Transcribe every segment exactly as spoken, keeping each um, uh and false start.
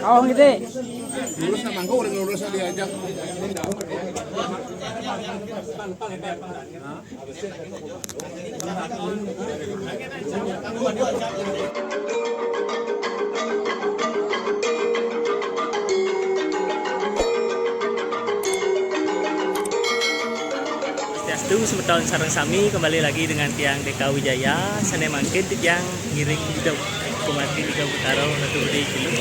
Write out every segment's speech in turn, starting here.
Oh, gitu. Lurus nang mangko, urang lurus diajak. Swastiastu, semeton sareng sami, kembali lagi dengan tiang D K Wijaya, sane mangkin titiang ngiring Ida Kumati Tiga Putara Ratu Gede Kulu.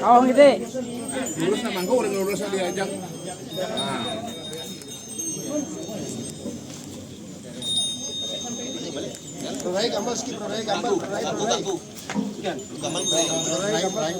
Kau gitu. Lurus na mangko, udah lurus diajak. Nah. Prorai gambar, skip, prorai gambar, prorai, prorai. Prorai gambar, prorai.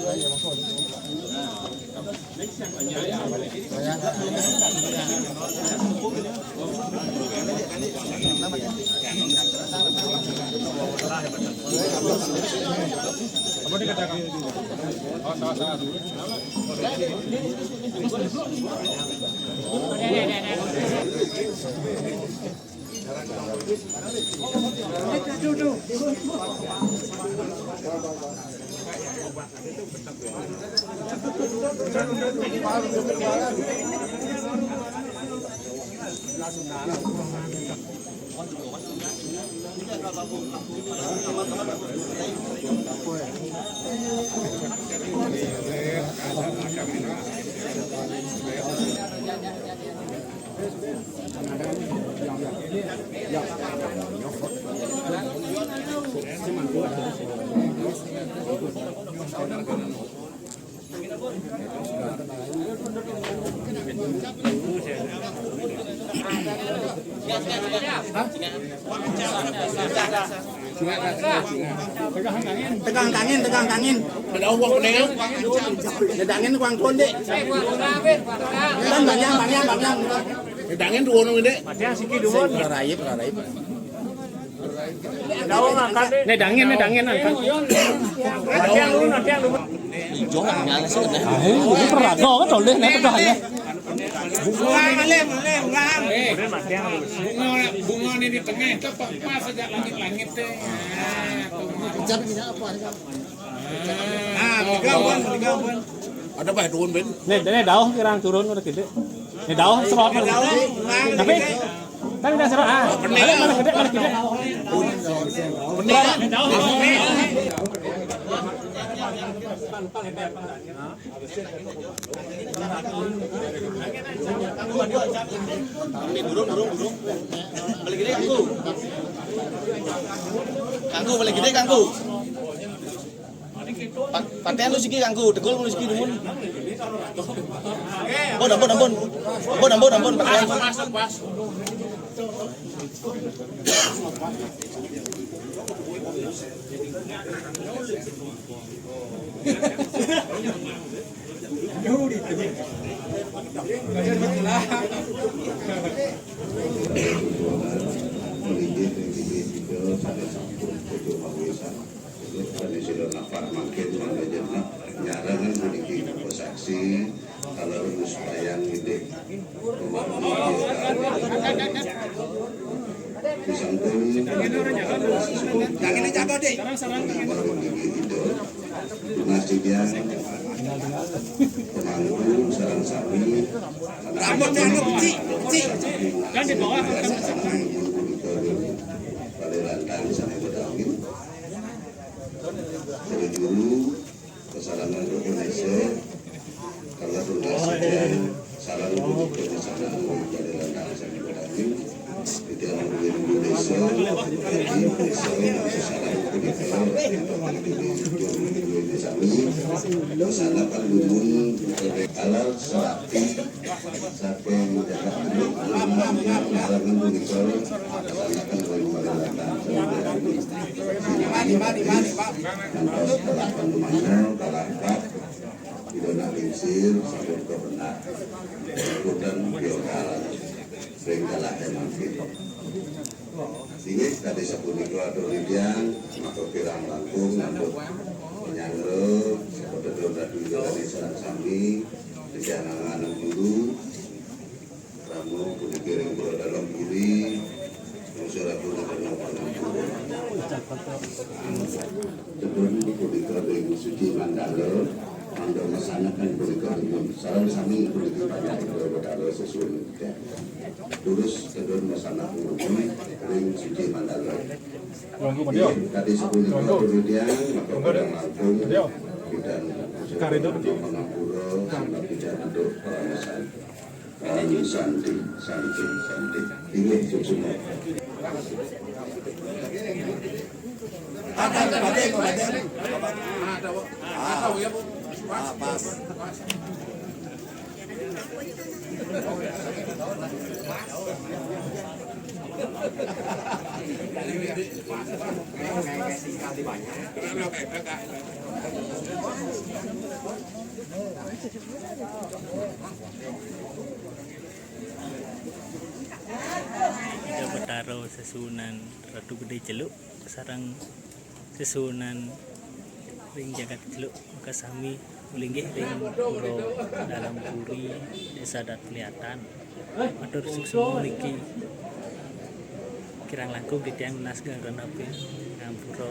Tegang tangin, tegang tangin. Ada uang kuning. Ada angin kuang konde. Kan banyak, banyak, banyak. Ada angin dua nung ini. Ada yang sikit dua. Raib, raib. Daun angkat deh. Nih dangin, nih dangin angkat. Nanti yang lu, nanti yang lu. Ijo nyala sih. Ah, ini pernah gua kan toleh nih pernah ya. Bunga malih, malih, bunga. Bunga, bunga ini di tengah itu pas aja langit-langit deh. Nah, tiga pun, tiga pun. Ada bah turun ben. Nih, nih daun kirang turun udah gede. Nih daun serot. Tapi kan udah serot ah. Ada mana gede, mana gede. Durung, durung, durung. Balik gede kangku. Kangku balik gede kangku. Pa-, paten lu siki kangku, tegul lu siki dumun. Ampun, ampun, ampun. Ampun, ampun, ampun, paten. Kami sudah nafar mangkin, mangga jeneng nyarangan puniki saksi, kalau harus bayang ini. Sampun, Kang, ini jago, Dik. Tunas titiang pemangku sareng sami. Rambut, rambut, Cik, Cik. Kan di bawah. Balé Lantang sami Betawi. Juru-juru, pasalangan Indonesia, kalau tugas sekian, salam untuk pasalangan Balé Lantang sami Betawi. Titiang Indonesia, jadi Indonesia, salam untuk kita, untuk diri, diri, diri sami. Pasalangan Gunung, halal serati, saking jagat Gunung, salam untuk kita, pasalangan Balé Lantang sami Betawi. Ngantos kalah panggemanya, kalah empat, tidak nak lingsir, sabut kebenar. Ikutan bioral, sering kalah yang mungkin. Inggih, tadi sapunika atur titiang, maka kirang langkung ngantuk menyanggra, sapunika Ratu Indrani sareng sami, titiang anak guru, Rama puniki ring Pura Dalem Puri, Mungsuh Ratu Nagara Pangampura. Tedun punika ring Suci Mandala, mangda masandekan punika ring sareng sami puniki panjak Indra Betara sesuhun titiang. Durus tedun masandekan ring Suci Mandala. Tadi sapunika titiang, maka pada langkung, kita Pangampura, sebab kita untuk peramesan. Om Santi, Santi, Santi. Inggih, suksma. Ah, pas. Ida Betara sesuhunan Ratu Gedé Celuk sareng sesuhunan ring jagat Celuk, maka sami malinggih ring Pura Dalem Puri, Désa Adat Liatan. Matur suksma niki kirang langkung titiang nunas geng renepi ngampura.